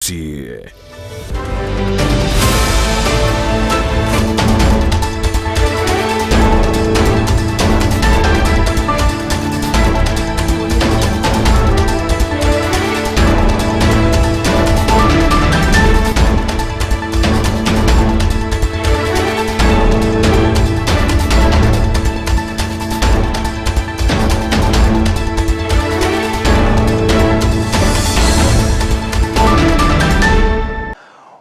Gusii.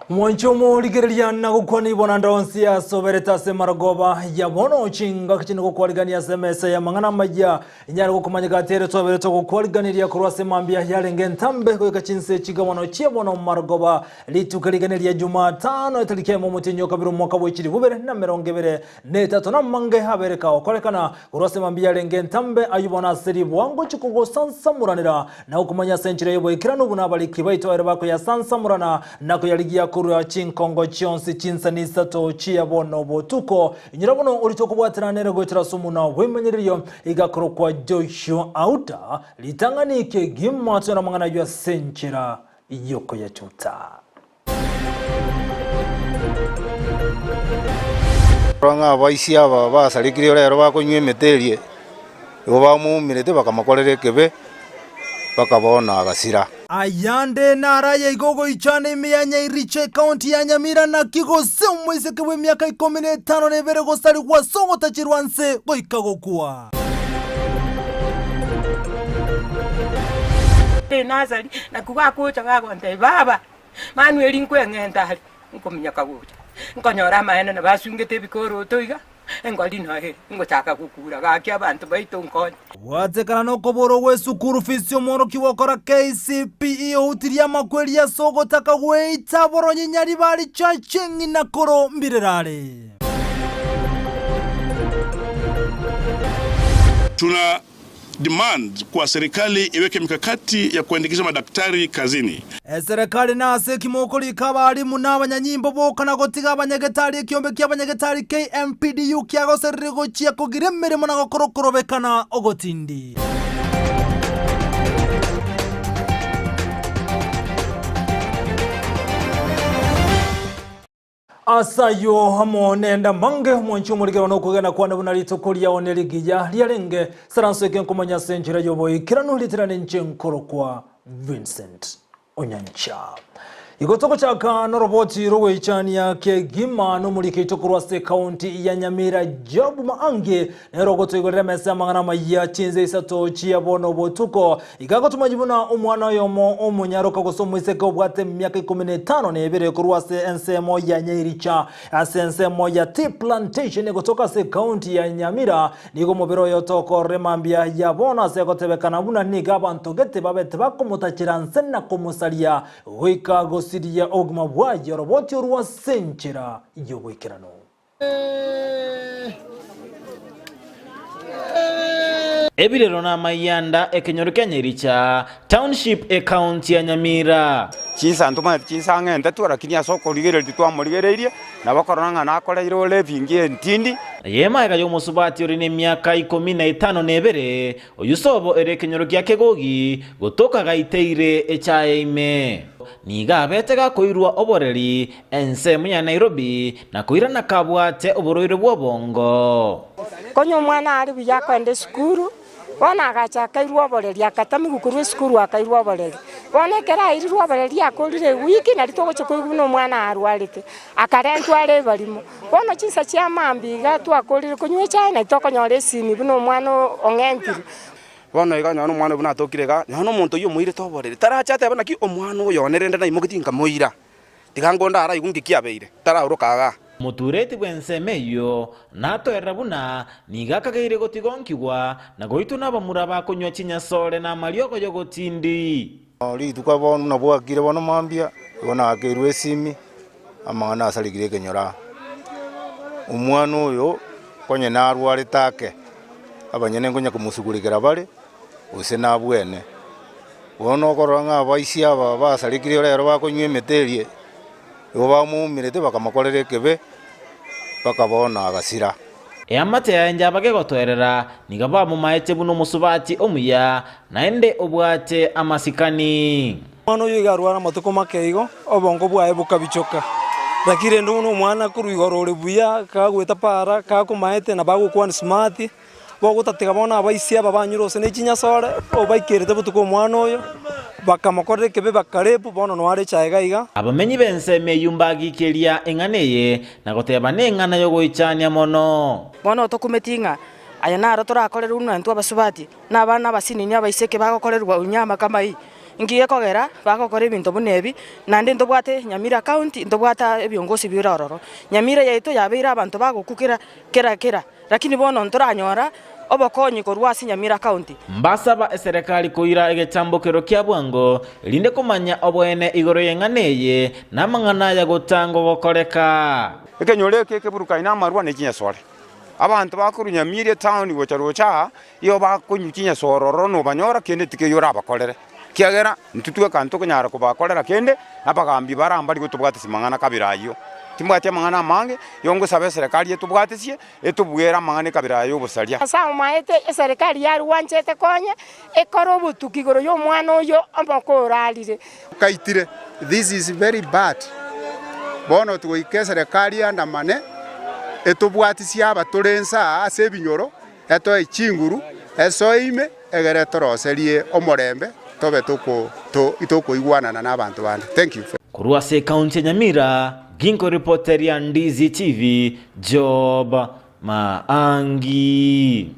Mwanche omorigereria na gokwana ibona ndonsi asoberete ase marogoba ya bono chingaki chinde gokwarigania ase emesa y'amang'ana amaya Inyare gokomanyeka ati ere twabere togokwariganiria korwa ase mambia yarenge entambe goika chinse chigabono chia bono marogoba rituko rigene ria Jumatano etariki eyemo omotienyi o kabere omwaka bwe chilifu bibere na emerongo ebere na etato na amange abere kagokorekana korwa ase mambia yarenge entambe ayio bono ase ribwango chikogosansamoranera na gokomanya ase enchera y'oboikeranu buna abariki baito ere bakoyasansamorana na koyarigia korwa chinkongo chionsi chinsani isato chia bono botuko Inyora bono oria tokobwatana nere goetera ase omonwa bw'emanyererio igakorokwa Joshua Auta, ritang'ani kegima tonyore amang'ana ayio ase enchera y'okoyachuta. Korwa ng'a abaisia aba basarekire rero bakonywa emete eria, igo bamoumerete bakamokorera ekebe, bakabona agasira. Ayande naraye igo goichana ime ya Nyairicho ekaunti ya Nyamira naki gose omoiseke bw'emiaka ikomi na etano na ebere gosarigwa ase ogotachirwa nse goika gokwa. Enasari, nakwo gakocha gagontebia, Baba, Manueli nkweng'enta are, nkominyoka gocha, nkonyora amaene nabasungete ebikoroto iga. Engori noyo ere, ngochaka gokura, gaki abanto baito nkonye. Gwatekana nokoborwa gw'esukuru fees y'omworokigwa okora KCPE outirie amakweri ase ogotaka gweita boronyinya ribari church eng'ina koro mbirerare. Tuna demand kuwa serikali iweke mikakati ya kuandikisha madaktari kazini. Eserekari nase eki mokorika abalimu na abanyanyimbo boka na gotiga abanyagetari ekiombe ki'abanyagetari KMPDU kiagoserire gochia kogira emeremo na gokora okorobekana ogotindi. Ase ayio amo nenda mange omwanchi omorigerwa nokwegena kwane buna rituko riao nerigiya riarenge, saranso eke nkomanya ase enchera y'oboikeranu ritera ninche nkorokwa Vincent Onyancha. Igo togochaka noroboti rw'ogoichania kegima nomoriki oito korwa ase ekaunti ya Nyamira Job Maangi nere ogotoigorera emesa y'amang'ana amayia chinsa isato chia bono botuko. Iga agotomanyi buna omwana oyomo omonyaroka gose omoiseke obwate emiaka ikomi na etano na ebere korwa ase ensemo ya Nyairicha ase ensemo ya Tea Plantation egotoka ase ekaunti ya Nyamira. Nigo omobere oye otokorora emambia ya bono ase egotebekana buna nigo abanto gete babete bakomotachera nse na komosaria goika gosiria obogima bwaye oroboti orwo ase enchera y'oboikeranu. Ebirero na amayianda ekenyoro kia Nyericha Township ekaunti ya Nyamira. Chinsa ntomanyeti chinsa ang'e entato, lakini ase okorigereria titwamorigereirie, nabo okorora ng'a nakoreire ore ebingi entindi. Eye magega y'omosubati ore nemiaka ikomi na etano na ebere, oyio sobo ere ekenyoro gia Kegogi, gotoka gaiteire echaye ime. Nigo abete gakoirwa oboreri ensemo ya Nairobi na koirana kabwate oborwaire bw'obongo. Konya omwana are buya akoenda esukuru, bono agacha akairwa oboreri, akatamigwa korwa esukuru akairwa oboreri. Bono ekero airirwe oboreri akorire ewiki nari togocha koigwa buna omwana arwarete, akarentwa are ebarimo. Bono chinsa chia mambia iga twakorire konywa echae nari tokonyora esimi buna omwana ong'entire. Bono iga nonya nomwana oyo buna atokire iga, nonya nomonto oyio omoirete oborere, tarache atebe naki omwana oyo one rende naimogetie nkamoira, tiga ngonde araigwe nki kiabeire, taraoroka igaa. Omotureti bw'ensemo eyio natoerera buna nigo akageire gotigonkigwa na goitwa nabamura bakonywa chinyasore na amariogo y'ogotindi. Rituko bono nabwakire bono mambia, igo naakeirwe esimi, amang'ana asarigire ekenyoro aa. Omwana oyo konye narwarete ake, abanyene nkonya komosugurikera bare, gose nabwene. Bono okorora ng'a abaisia aba basarekire rero bakonywa emete eria, igo bamoumerete bakamokorera ekebe, mpaka bono agasira. Eamate yaye njabage gotoerera, nigo bamomaete buna omosubati omuya, naende obwate amasikani. Omwana oyio iga arware amatuko make igo, obongo bwaye bokabichoka. Lakini rende buna omwana korwa igoro ore buya, kagoeta para, kakomaete nabo agokwana smart, bogotatiga bono abaisia aba banyure gose ne chinyasore, obaikerete botuko omwana oyo, bakamokorera ekebe bakarepu, bono noare echae iga iga. Abamenyi b'ensemo eyio mbagikeria eng'ana eye, na goteba neng'ana y'ogoichania mono. Bono tokumeti ng'a aya naro torakorerwe buna intwe abasubati, na abana abasinini abaiseke bagokorerwa unyama kama ii. Inki gekogera bagokora ebinto buna ebi? Naende ntobwate Nyamira County, ntobwate ebiongosi bire ororo. Nyamira yaito yabeire abanto bagokwa kera kera kera, lakini bono ntoranyora obokonyi korwa ase Nyamira County. Mbasaba eserekari koira egechambokero kia bwango, erinde komanya oboene igoro y'eng'ana eye, na amang'ana aya gotangwa gokoreka. Ekenyoro eke ekeburukaine amarwa ne chinyasore. Abanto bakorwa Nyamira etown gocha roche aa, igo bakonywa chinyasore ororo nobanyora kende tikeiyo orabakorere, ekiagera intwe tweka ntokonyara kobakorera kende, abagambi bare aa mbari gotobwatisia mang'ana kabere ayio. Timbwati amang'ana amange, igo ngosaba eserekari etobwatesie, etobuere amang'ana ekabera aya y'obosaria. Ase amaete eserekari yarwanchete konya ekore obotuki igoro y'omwana oyio omoko orarire. Kaitire, this is very bad. Bono togoika eserekari eandamane etobwatisie aba tore inse aa ase ebinyoro, etoe chinguru, esoe ime, egere etoroserie omorembe tobe toko tokoigwanana na abanto bande. Thank you. Korwa ase ekaunti ya Nyamira, Ginko ripoteria Ndizi TV, Job Maangi.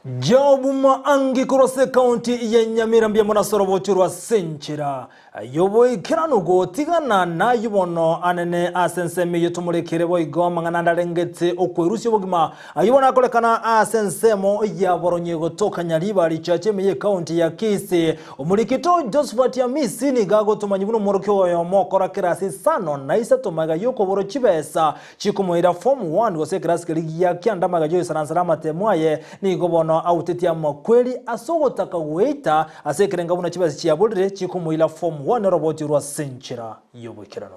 Job Maangi korwa ase ekaunti ya Nyamira mbuya mono ase orobocho rwa Senchera y'oboikeranu gotigana nayio bono anene ase ensemo eyio tomorekere boigo amang'ana ande arengete okwerusia obogima ayio bono akorekana ase ensemo ya Boronyi gotoka Nyaribari Church ime y'ekaunti ya Kisii. Omorikito Josephat Amisi nigo agotomanyia buna omworokia oyomo okora kerasi isano na isato magega y'okoborwa chibesa Chikomoira form one gose ekerasi keria gia kianda amagacho oisaransera amatemo aye, nigo bono autetie amakweri ase ogotaka goeita ase ekerenga buna chibesa chiaborire chikomoira form one oroboti orwa ase enchera y'oboikeranu.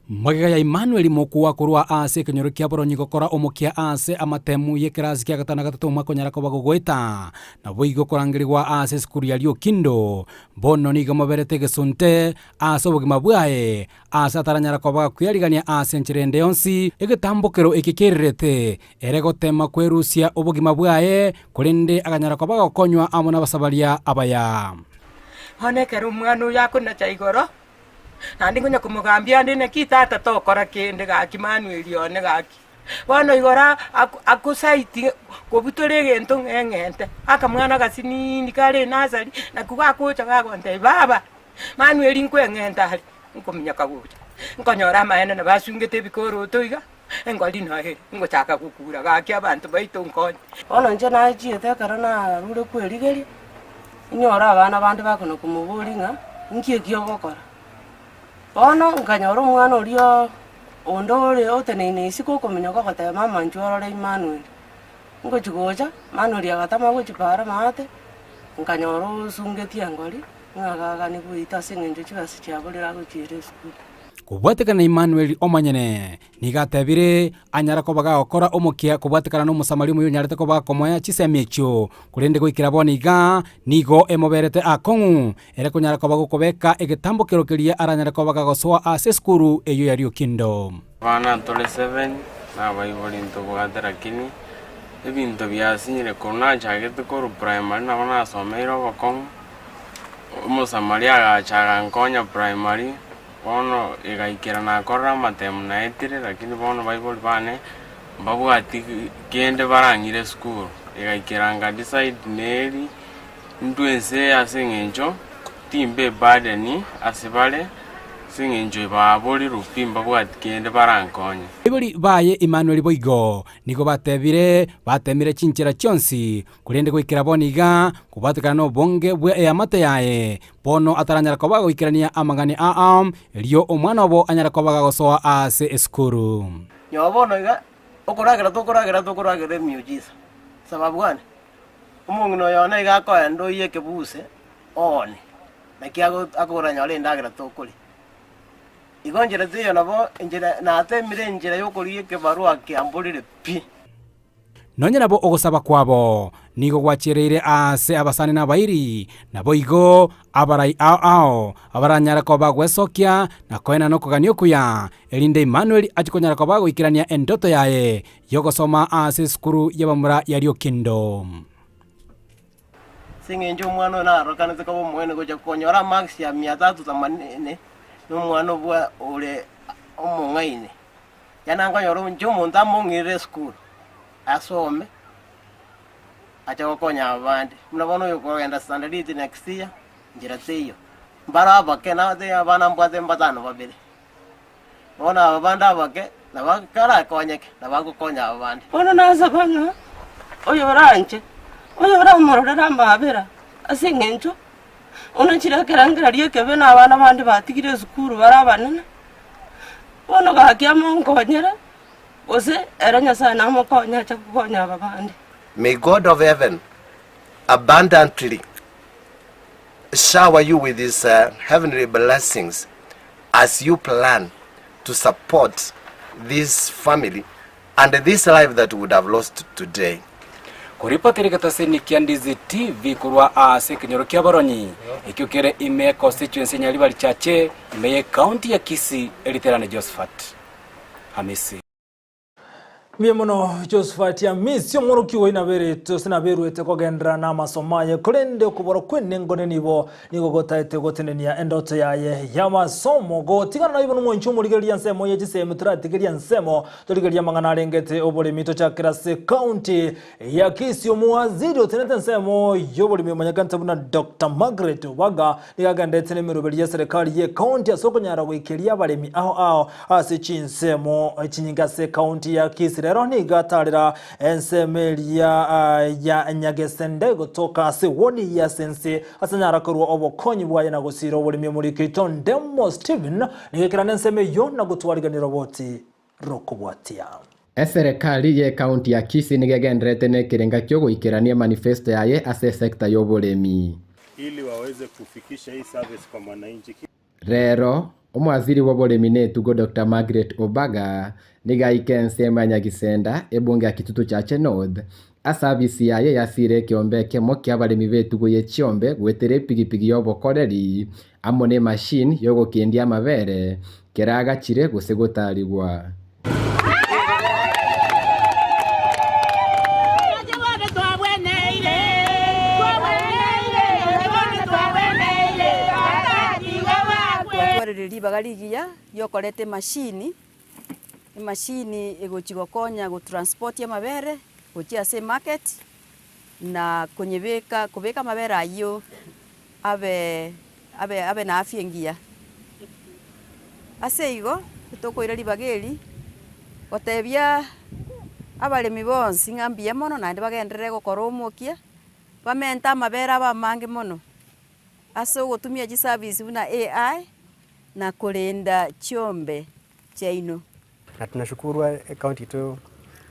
Magega ya Emmanuel mokwa korwa ase ekenyoro kia Boronyi gokora omokia ase amatemu y'ekerasi kia gatano na gatato omwaka onyara koba gogoeta, naboigo korangerigwa ase esukuru ya Riokindo. Bono nigo moberete egesunte ase obogima bwaye Aase ataranyara koba gakwearigania ase enchera ende yonsi, egetambokero eke kererete, ere goteema kwerusia obogima bwaye, korende akanyara koba gakonywa amo n'Abasabaria abaya. Bono ekero omwana oyo akonacha igoro, naende nkonya komogambia ande naki tata tokora kende gaki Manueli one gaki. Bono igoro akosaiti kobutora egento ng'eng'ente, akamwana agasinini kare enasari, nakio gakocha gagontebia baba. Manueli nkweng'enta are, nkominyoka gocha, nkonyora amaene nabo asungete ebikoroto iga, engori noyo ere, ngochaka gokura gaki abanto baito nkonye. Bono inche nachiete ekero narure kwerigeria, inyore abana bande bakona komoboria ng'a inki eki ogokora. Bono nkanyora omwana oria onde ore oteneine isiko okominyoka ogoteba mama inchuo orore Emmanuel. Ngochi gocha, Emmanuel agatama gochia paara maate, nkanyora osungetie engori. Ng'a gagani gweita ase engencho chibesa chiaborire agochiera esukuru. Kobwatekana na Imanueli omonyene, nigo atebire, anyare koba gagokora omokia kobwatekana n'Omosamaria omuya onyarete koba gakomoea chisemi echio, korende goikera bono iga, nigo emoberete akong'u, ere konyara koba gokobeka egetambokero keria aranyare koba gagosoa ase esukuru eyio ya Riokindo. Abana ntore seven, na abaibori ntobwate lakini ebinto biasinyire korwa nachagete korwa primary nabo nasomeire obokong'u. Omosamaria agacha agankonya primary, bono egaikera nakorire amatemu naetire lakini bono baibori bane mbabwati kende barang'ire esukuru. Egaikera nka decide neri ntwe ense eye ase eng'encho timba eburden ase bare. Ase engencho baborirwe pi mbabwati kende barankonye. Abaibori baye Imanueli boigo nigo batebire, Bateemire chinchera chionsi, korende goikera bono iga, kobwatekana nobonge bwe eamate yaye, bono ataranyara koba agoikerania amang'ana aa, erio omwana obo anyare koba gagosoa ase esukuru. Nyowe bono iga, okoragera tokoragera tokoragera emiujiza. Sababu gani? Omong'ina oyo one iga akoenda oyie ekebuse oone. Naki akoranyore endagera tokoria. Igo enchera teiyo nabo enchera natemire enchera y'okorigia ekebarua kiamborire pi. Nonya nabo ogosaba kwabo. nigo gwachiereire aase abasani na abairi, naboigo abarai ao ao abaranyare koba bagwesokia na koenana okogania okuya, erinde Emmanuel achie konyara koba agoikerania endoto yaye y'ogosoma aase esukuru y'abamura ya Riokindo. Ase eng'encho omwana oyo narokanete koba omoene gocha konyora amarks ya mia tatu themanini, na omwana obwa ore omong'aini. Yaani ankonyora inche omonto among'irire esukuru, asome, ache gokonya abande. Buna bono oyo okogenda standard eight next year, nchera teiyo. Mbare abake nabate abana mbwate mbatano babere. Bono aba bande abake, nabo karakonyeke, nabo agokonya aba bande. Bono nasaba ng'a oyoranche, oyoramororere amaabera ase eng'encho onachire ekerengererio ekebe na abana bande batigire esukuru bare abanene, bono gaki amonkonyere, gose ere Nyasae namokonye ache gokonya aba bande. May God of heaven abundantly shower you with his heavenly blessings as you plan to support this family and this life that we would have lost today. Koripotera egetaseni kia Ndizi TV korwa ase ekenyoro kia Boronyi, ekio kere ime constituency ya Nyaribari Chache, ime ye county ya Kisii, Eriterane Josephat Hamisi. Mbuya mono Josephat Amisi omworokia oyo naberetwe ase naberwete kogenderera namasomo aye korende okobora kw'enengo nenibo nigo gotaete gotenenia endoto yaye y'amasomo gotigana naibo nomwanchi omorigereria ensemo ye chisemi toratigeria ensemo torigereria amang'ana arengete oboremi tochakera ase county ya Kisii omowaziri otenete ensemo y'oboremi omanyekante buna Doctor Margaret Obaga Nigo agenderete nemeroberi y'eserekari y'ecounty ase okonyara goikeria abaremi ao ao ase chinsemo chinyinge ase ecounty ya Kisii. Rero nigo atarera ensemo eria ya Nyagesende gotoka ase wodi ya Sense ase anyara korwa obokonyi bwaye na gosira oboremi omoriki oito Ndemo Stephen nigo ekerana ensemo eyio na gotwariganera oboti rokobwatia. Eserekari y'ecounty ya Kisii nigo egendererete nekerenga ki'ogoikerania emanifesto yaye ase esecta y'oboremi. Ili waweze kufikisha hii service kwa mwananchi. Rero, omwaziri bw'oboremi na etugo Doctor Margaret Obaga nigo aika ensemo ya Nyagisenda, ebunge ya Kitutu Chache North, ase afisi yaye yasire ekeombe ekemo ki'abaremi b'etugo ye chiombe goetera epigipigi y'obokoreri amo n'emachine y'ogokendia amabere keragachire gose gotarigwa. Twatwarire ribaga rigiya riokoreta emashini, emashini egochi gokonya gotransport amabere gochia ase emarket, na konyebeka kobeka amabere ayio abe abe abe na afya engiya. Ase igo, tokoira ribaga eri, gotebia abaremi bonsi ng'a mbuya mono naende bagenderere gokora omokia, bamente amabere abe amange mono, ase ogotumia chiservice buna AI, na korenda chiombe chiaino. Na tunashukuru ecounty yaito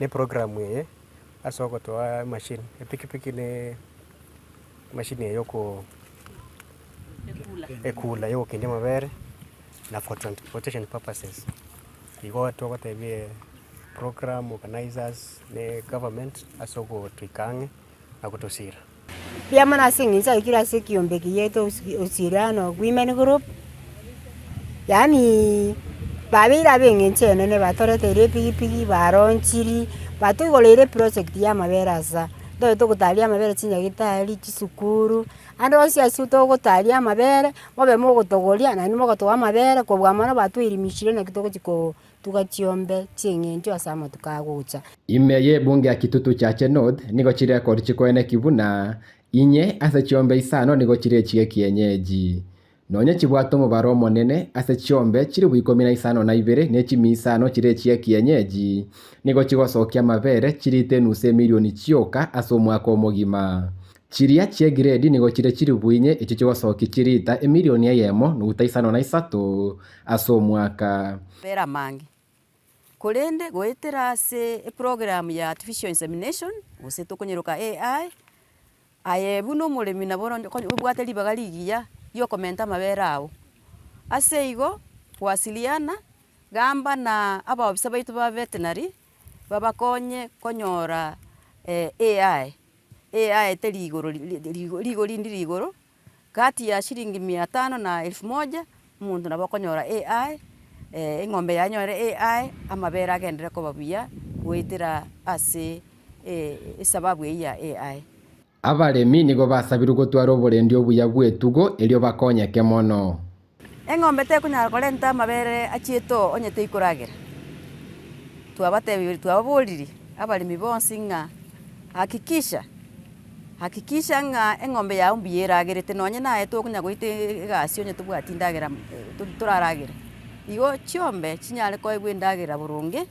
ne eprogram eye ase ogotoa emachine, epikipiki ne emachine eye yoko ekula yogokendia amabere na for transportation purposes. Igo togotebia program organizers ne government ase ogotoika ang'e na gotosira. Mbuya mono ase eng'encho aikire ase ekiombe eke giaito Osiriano Women Group, yaani babeire ab'eng'encho enene batoreteire epigipigi, baronchiri, batoigoreire eproject ya amabere asa, ntobe togotaria amabere chinyagitari, chisukuru, ande onsi ase togotaria amabere, mobe mogotogoria naende mogotoa amabere kobua mono batoelimishire naki togochi koo Tuga chiombe chi'eng'encho ase amatuko agocha. Ime y'ebunge ya Kitutu Chache North nigo chirekodi chikoeneki buna inye ase chiombe isano nigo chire echie kienyeji. Nonye chibwate omobaro omonene ase chiombe chilifu ikomi na isano na ibere ne chimia isano chire echie kienyeji, nigo chigosokia amabere chirite enusu emilioni chioka ase omwaka omogima. Chiria chi'egiredi nigo chire chilifu inye echio chigosokia chirita emilioni eyemo nuguta isano na isato ase omwaka. Mabere amange. Korende goetera ase eprogram ya artificial insemination, gose tokonyeroka AI, aye buna omoremi nabo oro obwate ribaga rigiya riokomenta amabere ao. Ase igo, wasiliana, gamba na abaofisa baito ba veterinary, babakonye konyora AI. AI teri igoro rigori ndiri igoro, Gati ya shilingi mia tano na elfu moja, omonto nabo okonyora AI, eng'ombe yaye enyore AI, amabere agenderere koba buya goetera ase esababu eyio ya AI. Abaremi nigo basabirwe gotwara oborendi obuya bw'etugo erio bakonyeke mono. Eng'ombe tekonyara korenta amabere achiete oo onye teikoragera. Twabatebirie twababoririe abaremi bonsi ng'a hakikisha, hakikisha ng'a eng'ombe yago mbuya eragerete nonye naye tokonya goita egasi onye tobwati endagera toraragere. Igo chiombe chinyare koegwa endagera boronge,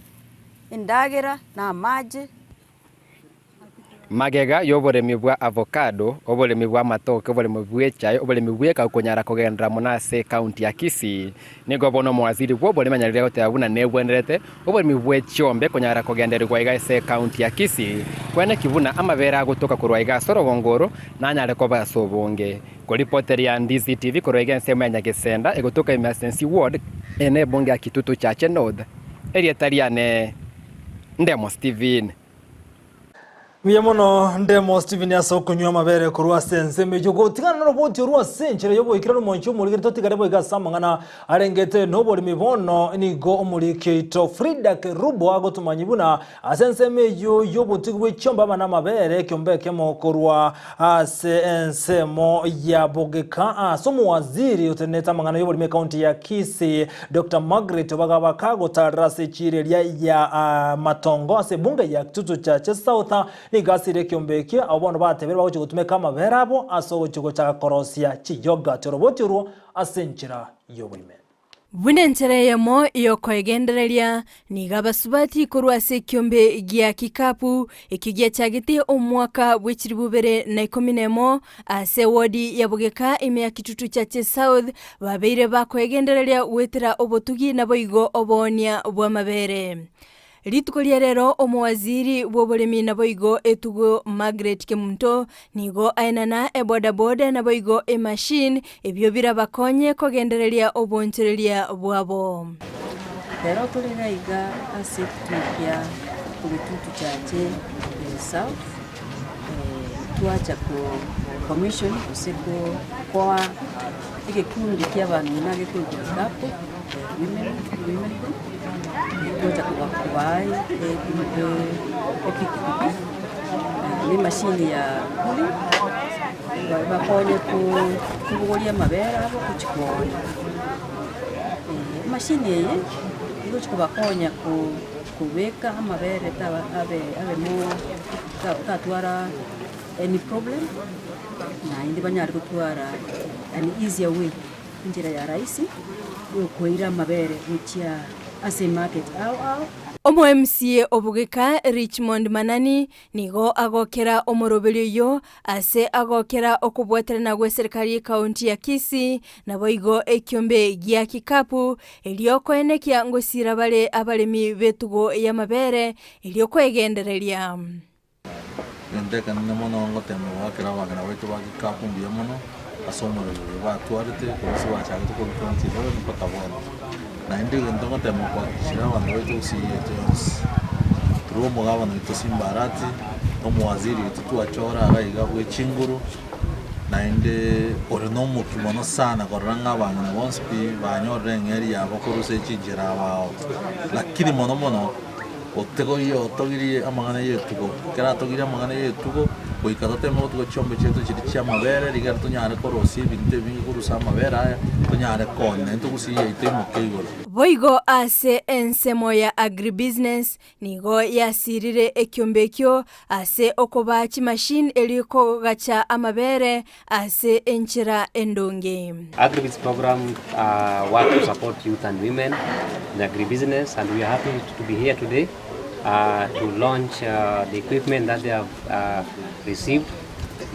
endagera na amache. Magega y'oboremi bwa avocado, oboremi bw'amatoke, oboremi bw'echae, oboremi bw'ekao konyara kogenderera mono ase ekaunti ya Kisii, nigo bono omowaziri bw'oboremi anyarire goteba buna nebwenerete oboremi bwe chiombe konyara kogendererigwa iga ase ekaunti ya Kisii, kweneki buna amabere agotoka korwa iga ase orogongo oro nanyare koba ase obonge. Koripoteria DCTV korwa iga ensemo ya Nyagesenda egotoka ime ase Nsi Ward eye nebunge ya Kitutu Chache North, erieta riane Ndemo Stephen. Mbuya mono Ndemo Stephen ase okonywa amabere korwa ase ensemo eyio. Gotigana noroboti orwo ase enchera y'oboikeranu omonche omorigeri totigare boigo ase amang'ana arengete noboremi bono nigo omoriki oito Frida Kerubo agotomanyia buna ase ensemo eyio y'obotugi bwe chiombe aba namabere ekiombe ekemo korwa ase ensemo ya Bogeka ase omowaziri otenenete amang'ana y'oboremi ekaunti ya Kisii Doctor Margaret Obagaba kagotarera ase echiira eria ya Matongo ase ebunge ya Kitutu Chache South nigo asire ekiombe ekio abwo bono batebire bagochia gotumeka amabere abo ase ogochia gochaka korosia chiyoghurt oroboti orwo ase enchera y'oboime. Buna enchera eyemo y'okoegendereria, nigo abasubati korwa ase ekiombe gia Kikapu, ekio giachagete omwaka bwe chilifu bibere na ikomi na emo, ase ewodi ya Bogeka ime ya Kitutu Chache South, babeire bakoegendereria goetera obotugi naboigo oboonia bw'amabere. Rituko ria rero omowaziri bw'oboremi naboigo etugo Margaret Kemunto nigo aenana ebodaboda naboigo emachine ebio birabakonye kogendereria obonchoreria bwabo. Rero tore iga iga ase ekituo kia Bogetutu Chache South, twacha ko commission gose koa egekundi kia abang'ina gekorokwa Kikapu Women Women Group, twacha kobaa epikipiki na emachine ya cooling, bakonye kobogoria amabere abo gochia koonia. Emachine eye egochia kobakonya kobeka amabere taba abe abe more tatwara any problem, naende banyare gotwara an easier way, enchera ya rahisi yokoira amabere gochia ase emarket ao ao. Omo-MCA o Bogeka, Richmond Manani, nigo agokera omoroberio oyio ase agokera okobwaterana gw'eserikari y'ekaunti ya Kisii naboigo ekiombe gia Kikapu erio koenekia ngosira bare abaremi b'etugo y'amabere erio kwegendereria. Egento ekenene mono ngotema goakera abageni baito ba Kikapu mbuya mono ase omorero oyo batwarete korwa ase bachagete korwa 2011 mpaka bono. Naende egento ngotema koakikishera abanto baito gusii yaito yonsi, through omogabana oito Simba Arati, na omowaziri oito twachora iga iga bwe chinguru, naende ore na omokia mono sana korora ng'a abang'ina bonsi pi banyorire eng'eria yabo korwa ase chinchera aba ao. Lakini mono mono, otegorie otogirie amang'ana ya etugo, ekero atogirie amang'ana ya etugo, goika toteme gotuga chiombe chiaito chiria chia amabere rigere tonyare korosia ebinto ebinge korwa ase amabere aya, tonyare koonia naende togusie yaito imoke igoro. Boigo ase ensemo ya Agribusiness nigo yasirire ekiombe ekio ase okobaa chimachine erio kogacha amabere ase enchera endonge. Agribiz program uh, work to support youth and women in agribusiness and we are happy to be here today uh, to launch uh, the equipment that they have uh, received.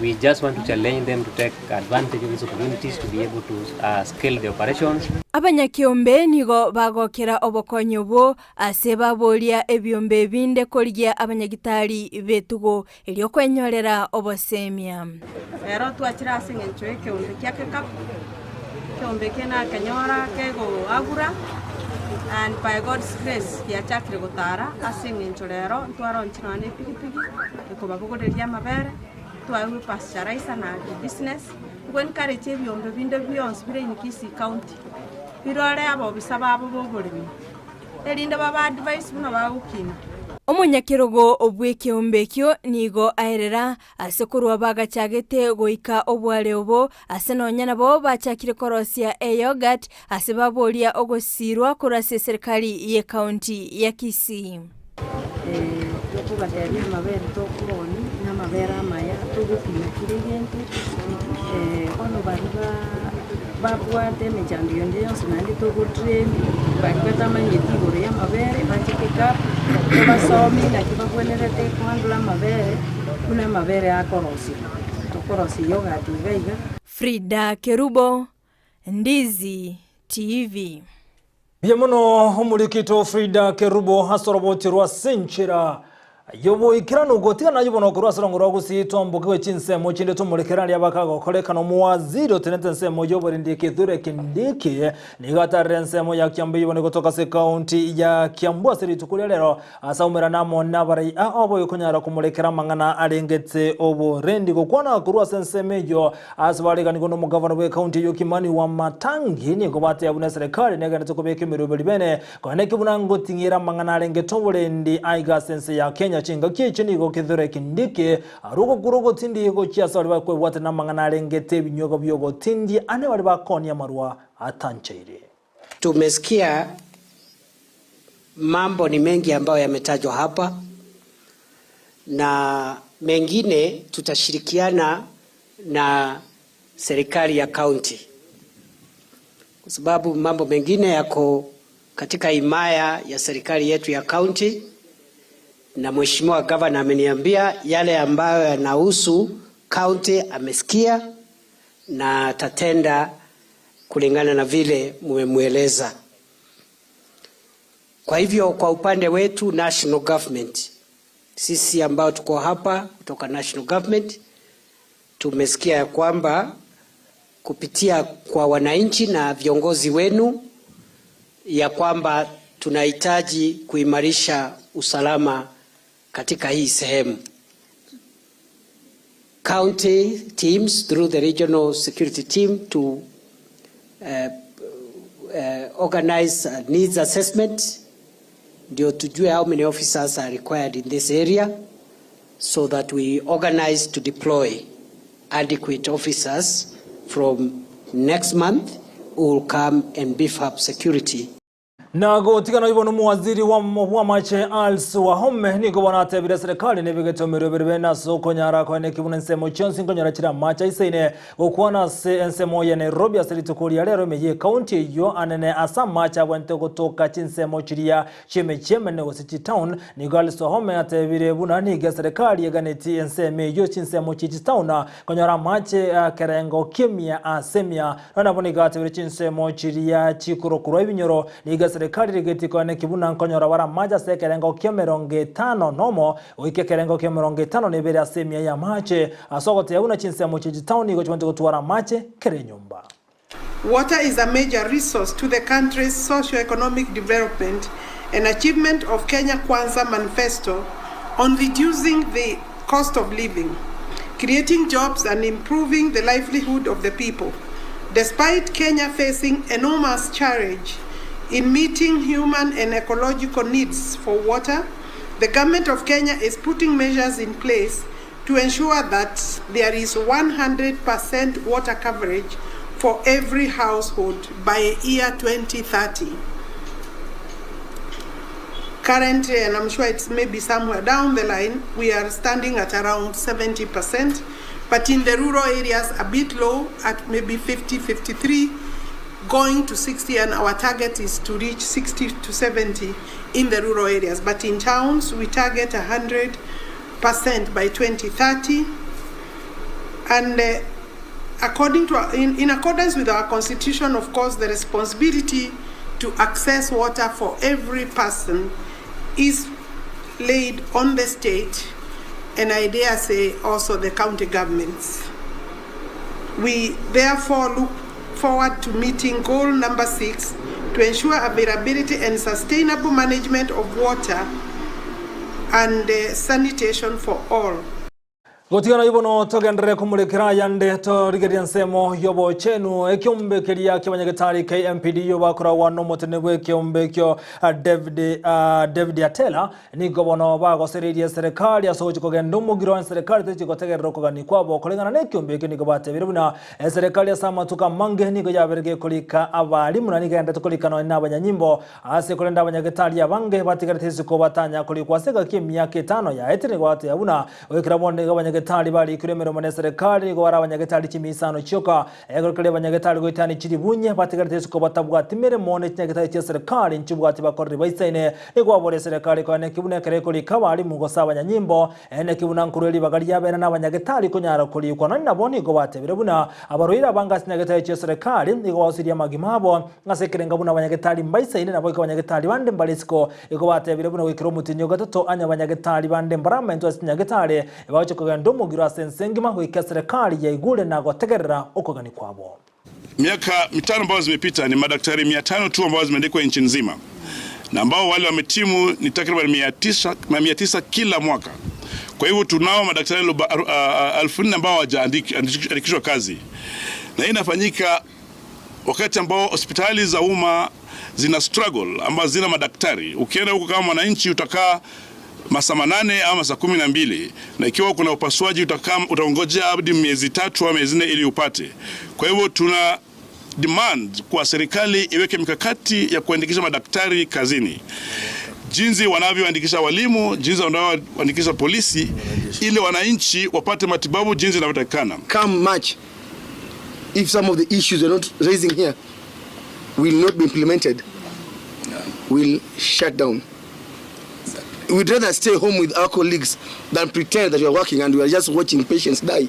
We just want to challenge them to take advantage of these opportunities to be able to uh, scale the operations. Abanyakiombe nigo bagokera obokonyi obwo ase baboria ebiombe binde korigia abanyagitari b'etugo erio kwenyorera obosemia. Ero twachire ase engencho y'ekeombe kia kekapu, ekeombe eke nakenyora kegoagura and by God's grace giachakire gotara ase eng'encho rero ntwaronchire nonya na epigipigi ekobabogoreria amabere. twaegwe pasteurizer na agribusiness, nko encourage ebiombe binde bionsi bire in Kisii County, birore abobisa babo ba oboremi, erinde babe advise buna bagokina. Omonyakerogo bw'ekeombe ekio nigo aerera ase korwa bagachagete goika obware obo, ase nonya nabo bachakire korosia eyoghurt ase baboria ogosiirwa korwa ase eserikari y'ecounty ya Kisii. Tokobatebia amabere tokoonia namabere amaya, togopima kera egento, bono baria babwate emechando yonde yonsi naende togotrain, baria batamanyeti igoro ya amabere bache kikapu, tobasomie naki babwenerete kohandle amabere, buna amabere akorosiwa, tokorosia yoghurt iga iga. Frida Kerubo, Ndizi TV. Mbuya mono omorikito Frida Kerubo ase oroboti rwa Senchera y'oboikeranu gotiga naye bono korwa ase orongo rwa Gusii twambokigwe chinsemo chinde tomorekere aria bakagokorekana omowaziri otenenete ensemo y'oborendi Kithure Kindiki nigo atarire ensemo ya Kiambu eyio bono egotoka ase ekaunti ya Kiambu ase rituko ria rero ase aumerane amo nabarai ao boikonyara komorekera amang'ana arengete oborendi gokwana korwa ase ensemo eyio Ase bareganigwe nomogavana bw'ekaunti eyio Kimani Wamatangi nigo bateba buna eserekari negenderete kobeka emeroberi bene koeneki buna ngoting'era amang'ana arengete oborendi aiga ase ense ya Kenya. Chingaki echio nigo Kithure Kindiki arwe ogokura ogotindi gochia ase baria bakwebwatana namang'ana arengete ebinywegwa bi'ogotindia ane baria bakoonia amarwa atancheiri. Tumesikia mambo ni mengi ambayo yametajwa hapa na mengine tutashirikiana na serikali ya kaunti kwa sababu mambo mengine yako katika himaya ya serikali yetu ya kaunti, na mheshimiwa gavana ameniambia yale ambayo yanahusu kaunti amesikia na atatenda kulingana na vile mmemweleza. Kwa hivyo kwa upande wetu national government, sisi ambao tuko hapa kutoka national government tumesikia ya kwamba kupitia kwa wananchi na viongozi wenu ya kwamba tunahitaji kuimarisha usalama katika hii sehemu. County teams through the regional security team to organize a needs assessment ndio tujue how many officers are required in this area so that we organize to deploy adequate officers from next month who will come and beef up security. Na gotigana ibo nomowaziri bw'amache Alice Wahome nigo bono atebire serikali nebegete omeroberi bene ase okonyara koeneki buna ensemo chionsi nkonyora chire amache aisaine gokwana ase ensemo ya Nairobi ase rituko ria rero ime y'ekaunti eyio anene ase amache abwenerete gotoka chinsemo chiria chi'emechie emenene gose chitown. Nigo Alice Wahome atebire buna nigo eserekari eganetie ensemo eyio chinsemo chie chitown konyora amache ekerengo ki'emia ase emia. Nonya nabo nigo atebire chinsemo chiria chikorokorwa ebinyoro nigo eserekari rigetie koeneki buna nkonyora bare amache ase ekerengo ki'emerongo etano nomo goika ekerengo ki'emerongo etano na ebere ase emia y'amache ase ogotebia buna chinsemo chie chitown nigo chibwenerete gotwara amache kera enyomba. Water is a major resource to the country's socio-economic development and achievement of Kenya Kwanza manifesto on reducing the cost of living, creating jobs and improving the livelihood of the people. Despite Kenya facing enormous challenge in meeting human and ecological needs for water, the government of Kenya is putting measures in place to ensure that there is 100% water coverage for every household by year 2030. Currently, and I'm sure it's maybe somewhere down the line, we are standing at around 70%, but in the rural areas a bit low at maybe 50, 53, going to 60, and our target is to reach 60 to 70 in the rural areas. But in towns, we target 100% by 2030. And according to our, in accordance with our constitution, of course, the responsibility to access water for every person is laid on the state, and I dare say also the county governments. We therefore look forward to meeting goal number 6 to ensure availability and sustainable management of water and sanitation for all. Gotigana ayio bono togenderere komorekera ayande torigereria ensemo y'obochenu. Ekeombe keria ki'abanyagetari KMPDU bakoragwa n'omotene bw'ekeombe ekio David, David Atela nigo bono bagosereirie eserekari ase ogochia kogenda omogiro eserekari techi gotegerera okogania kwabo koreng'ana n'ekeombe ekio nigo batebire buna eserekari ase amatuko amange nigo yabere gekorika abalimu na nigo egenderete korika nonya nabanyanyimbo Ase korende abanyagetari abange batigarete isiko batanya korikwa ase egaki emiaka etano yaetire nigo bateba buna goikera bono nigo abanyagetari barikirwe emeremo neserekari nigo bare abanyagetari chimisano chioka ekero keria abanyagetari goetania chiribunye batigarete isiko batabwati meremo ne chinyagetari chieserekari nchibwati bakoreri baisaine nigo babora eserekari konya neki buna ekero ekorika abalimu gose abanyanyimbo Eneki buna nkorua ribaga ri'abene na abanyagetari konyara korikwa. Nonya nabo nigo batebire buna abarwaire abange ase nyagetari chi'eserekari nigo bagosiria amagima abo ase ekerengo buna abanyagetari mbaisaine naboigo abanyagetari bande mbare isiko. Igo batebire buna goikera omotienyi o gatato anya abanyagetari bande mbaramentwe ase chinyagetari bagochia kogenda omogiro ase ense engima goika eserekari yaigure na gotegerera okogania kwabo. Miaka mitano ambayo zimepita ni madaktari 500 tu ambao zimeandikwa nchi nzima na ambao wale wametimu ni takriban 900 kila mwaka. Kwa hivyo tunao madaktari 4,000 ambao hawajaandikishwa kazi, na hii inafanyika wakati ambao hospitali za umma zina struggle ambazo zina madaktari. Ukienda huko kama mwananchi utakaa masaa 8 ama masaa 12, na ikiwa kuna upasuaji utakaa utaongojea hadi miezi 3 au miezi 4 ili upate. Kwa hivyo tuna demand kwa serikali iweke mikakati ya kuandikisha madaktari kazini, jinsi wanavyoandikisha walimu, jinsi wanavyoandikisha polisi, ili wananchi wapate matibabu jinsi inavyotakikana. Come March, if some of the issues we're not raising here will not be implemented, we'll shut down. We'd rather stay home with our colleagues than pretend that we are working and we are just watching patients die.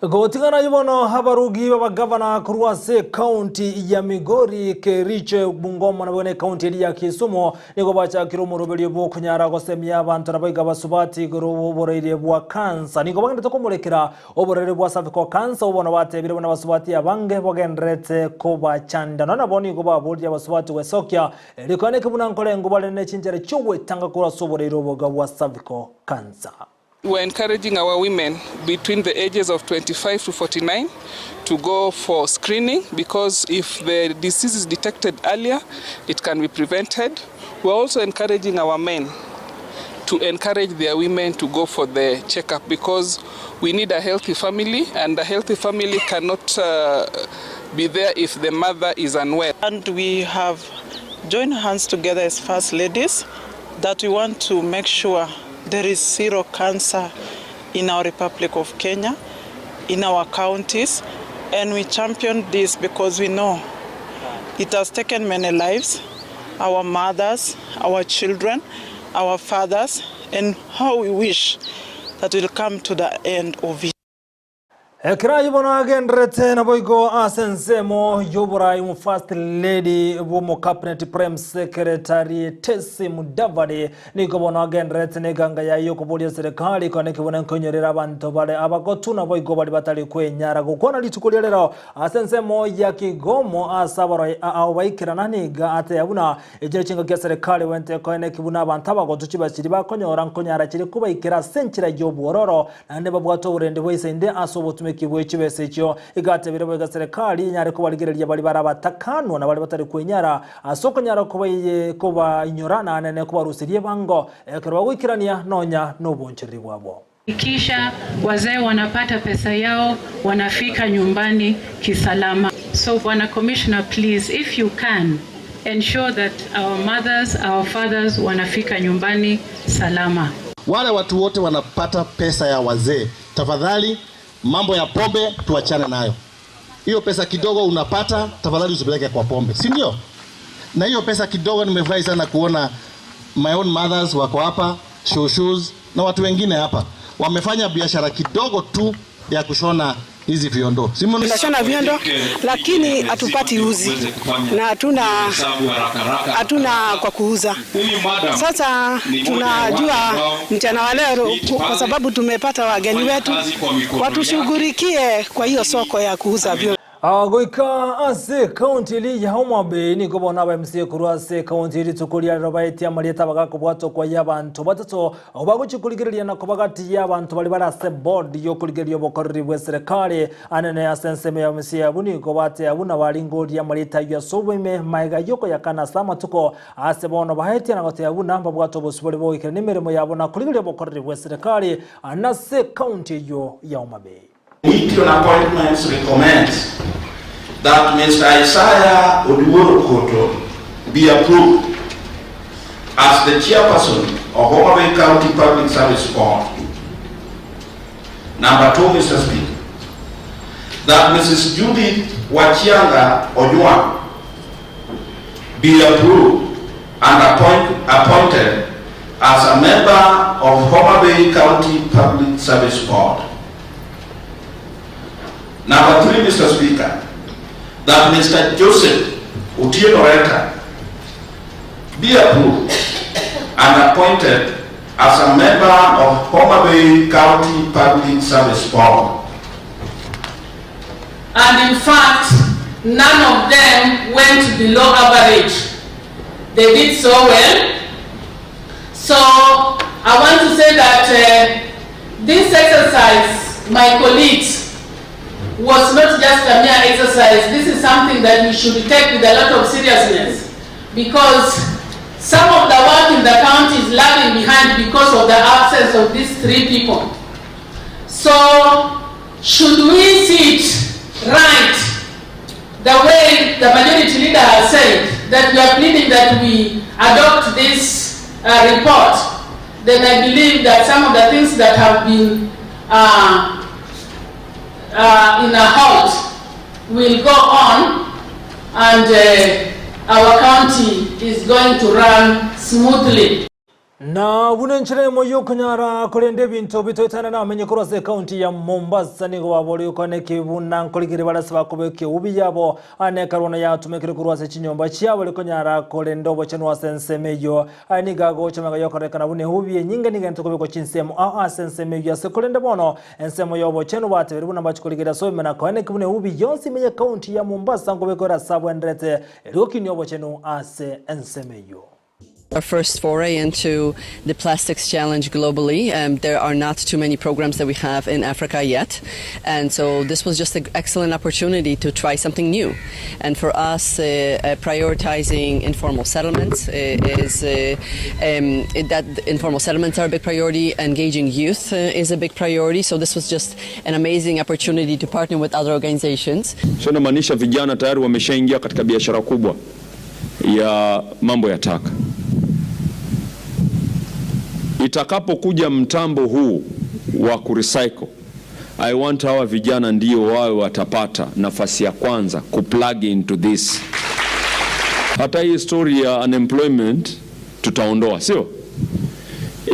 Gotigana ayio bono abarugi b'abagavana korwa ase ekaunti ya Migori, Kericho, Bungoma naboigo na ekaunti eria ya Kisumu nigo bachakire omoroberio bw'okonyara gosemia abanto naboigo abasubati igoro bw'oborwaire bwa cancer. Nigo bagenderete komorekera oborwaire bwa cervical cancer obwo bono batebire buna abasubati abange bogendererete kobachanda. Nonya nabo nigo baborire abasubati gwesokia Rikwana eke buna nkorengwa bare ne chinchera chi'ogwetanga korwa ase oboraire oboga bwa cervical cancer. We are encouraging our women between the ages of 25 to 49 to go for screening because if the disease is detected earlier, it can be prevented. We are also encouraging our men to encourage their women to go for the checkup because we need a healthy family and a healthy family cannot uh, be there if the mother is unwell. And we have joined hands together as first ladies that we want to make sure there is zero cancer in our Republic of Kenya, in our counties, and we champion this because we know it has taken many lives, our mothers, our children, our fathers, and how we wish that we'll come to the end of it. Ekero ayio bono agendererete naboigo ase ensemo y'oborai omo First Lady bw'omocabinet Prime Secretary Tessy Mudavadi nigo bono agendererete neganga yaye y'okoboria eserekari kone kebuna nkoinyorera abanto bare abagotu naboigo baria batari kwenyara gokwana rituko ria rero ase ensemo ya Kigomo ase abarai ao baikerana niga ateba buna Echio chingaki eserekari gwente koeneki buna abanto abagotu chibachiri bakonyora nkonyara chire kobaikera ase enchera y'obwororo, naende babwate oborendi bwa ise inde ase obotumeki bwe chibesa echio. Igatebire boigo eserekari enyare kobarigereria baria bare abatakanwa na baria batari kwenyara ase okonyara kobainyora naende kobaruseria ebango ekero bagoikerania nonya nobonchereri bwabo. Kisha wazee wanapata pesa yao, wanafika nyumbani kisalama. So Bwana Commissioner, please if you can ensure that our mothers, our fathers wanafika nyumbani salama. Wale watu wote wanapata pesa ya wazee, tafadhali mambo ya pombe tuachane nayo. Hiyo pesa kidogo unapata, tafadhali usipeleke kwa pombe, si ndio? Na hiyo pesa kidogo, nimefurahi sana kuona my own mothers wako hapa, shoshoes na watu wengine hapa wamefanya biashara kidogo tu ya kushona hizi viondo. Si mna- Tunashona viondo lakini hatupati uzi na hatuna kwa kuuza. Sasa tunajua mchana wa leo, kwa sababu tumepata wageni wetu, watushughulikie kwa hiyo soko ya kuuza viondo. Goika ase ekaunti eria ya Homa Bay nigo bono aba MCA korwa ase ekaunti eye rituko ria rero baetie amarieta abagakobwatokwa y'abanto batato abwo bagochia korigereria na koba gati y'abanto baria bare ase board y'okorigereria obokoreri bw'eserekari anene ase ensemo ya MCA abwo nigo bateba buna baringoria amarieta ayio ase oboime maega y'okoyakana ase amatuko ase bono baetie na goteba buna mbabwate obosibore bogoikerania emeremo yabo na korigereria obokoreri bw'eserekari anene ase ekaunti eyio ya Homa Bay. Committee on Appointments recommends that Mr. Isaiah Oduor Okoto be approved as the chairperson of Homa Bay County Public Service Board. Number 2, Mr. Speaker, that Mrs. Judith Wachianga Ojwang be approved and appointed as a member of Homa Bay County Public Service Board. Number 3, Mr. Speaker, that Mr. Joseph Otieno Reta be approved and appointed as a member of Homa Bay County Public Service Board. And in fact, none of them went below average. They did so well. So I want to say that this exercise, my colleagues, was not just a mere exercise. This is something that we should take with a lot of seriousness, because some of the work in the county is lagging behind because of the absence of these 3 people. So should we see it right the way the majority leader has said, that we are pleading that we adopt this report, then I believe that some of the things that have been in a halt will go on, and our county is going to run smoothly. Na buna enchera emo y'okonyara korenda ebinto bitoetana namenye korwa ase ekaunti ya Mombasa nigo baborigwe neki buna nkorigere barase bakobeka eubi yabo ane karwana yatumekire korwa ase chinyomba chiabo rikonyara korenda obochenu ase ensemo eyio. Aya nigo agocha magega yokorekana buna eubi enyinge nigo egento kobekwa chinsemo ao ase ensemo eyio ase korenda bono ensemo y'obochenu batebire buna mbachikorigere ase obimena koeneki buna eubi yonsi ime y'ekaunti ya Mombasa nkobekwa ere ase abwenderete eriokinia obochenu ase ensemo eyio. Our first foray into the plastics challenge globally. There are not too many programs that we have in Africa yet, and so this was just an excellent opportunity to try something new. And for us, prioritizing informal settlements is that informal settlements are a big priority. Engaging youth is a big priority. So this was just an amazing opportunity to partner with other organizations. So inamaanisha vijana tayari wameshaingia katika biashara kubwa ya mambo ya taka. Itakapokuja mtambo huu wa kurecycle, I want hawa vijana ndio wawe watapata nafasi ya kwanza kuplug into this. Hata hii story ya unemployment tutaondoa, sio?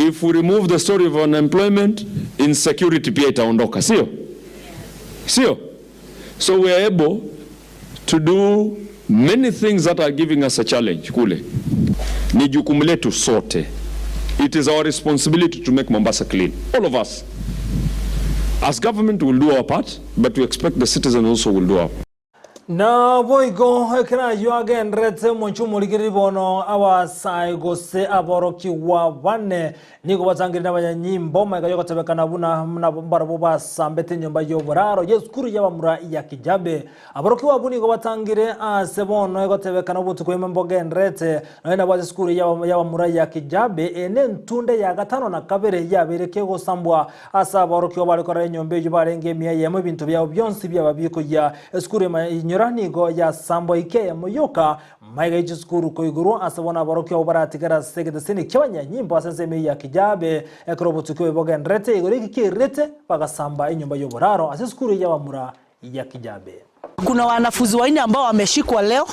If we remove the story of unemployment, insecurity pia itaondoka, sio? Sio? So we are able to do many things that are giving us a challenge kule. Ni jukumu letu sote. It is our responsibility to make Mombasa clean. All of us. As government, we will do our part, but we expect the citizens also will do our part. Na boigo ekera aywo agenderete omonche omorigeri bono abasai gose aborokigwa bane nigo batangire n'abanyanyimbo maega yogotebekana buna nabo barabwo basambete enyomba y'oboraro y'esukuru y'abamura ya Kijabe. Aborokigwa abwo nigo batangire ase bono egotebekana obotuko ime mbogenderete nonya nabo ase esukuru y'abamura ya Kijabe ene entunde ya gatano na kabere yabeire kegosambwa ase aborokigwa barekorera enyomba eywo barenge emia eyemo ebinto byabo byonsi byaba bikoyia. Esukuru inyora nigo yasambwa ike eyemo yoka maiga y'echisukuru koigurwa ase bono aborokigwa baratigara ase egeteseni ki'abanyanyimbo ase ensemo ya Kijabe ekero obotuko obo bogenderete igoro eki kierete bagasamba enyomba y'oboraro ase esukuru y'abamura ya Kijabe. Kuna wanafunzi wanne ambao wameshikwa leo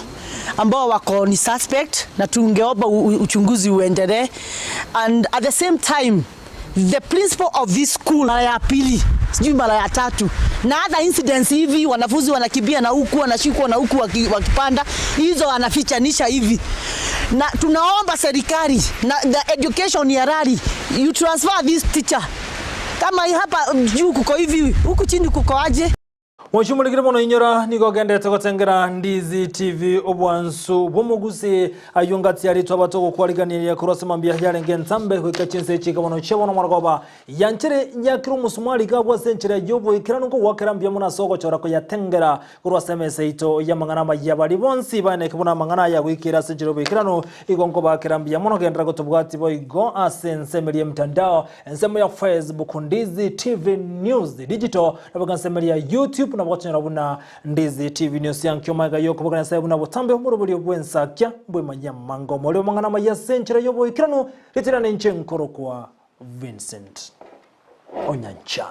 ambao wako ni suspect na tungeomba uchunguzi uendelee, and at the same time the principal of this school mara ya pili sijui mara ya tatu na other incidents hivi wanafunzi wanakimbia na huku wanashikwa na huku wakipanda hizo wanafichanisha hivi, na tunaomba serikali na the education ya rally you transfer this teacher. Kama hapa juu kuko hivi huku chini kuko aje? Mochumurikire mono inyora nigo ogendete gotengera Ndizi TV obwansu bw'omogusi aywo ngati aritwe abato gokwariganiria korwa ase mambia yarenge entambe goika chinse chika bono chia bono morogoba yanchere yakire omosumari gabwa ase enchera y'oboikeranu kogwakera mbuya mono ase ogochora koyatengera korwa ase emesa yaito y'amang'ana amaya bari bonsi baeneke buna amang'ana aya goikera ase enchera y'oboikeranu igo nkobakera mbuya mono genderera gotobwati boigo ase ensemo eria y'emtandao ensemo ya Facebook Ndizi TV News Digital Nabo gansemeria YouTube nabo gotonyora buna Ndizi TV News yankio magega yokobokana Nyasae buna botambe omoroberio bw'ensakia bw'emanyia mango omorero amang'ana amaya ase enchera y'oboikeranu ritirane inche nkorokwa Vincent Onyancha.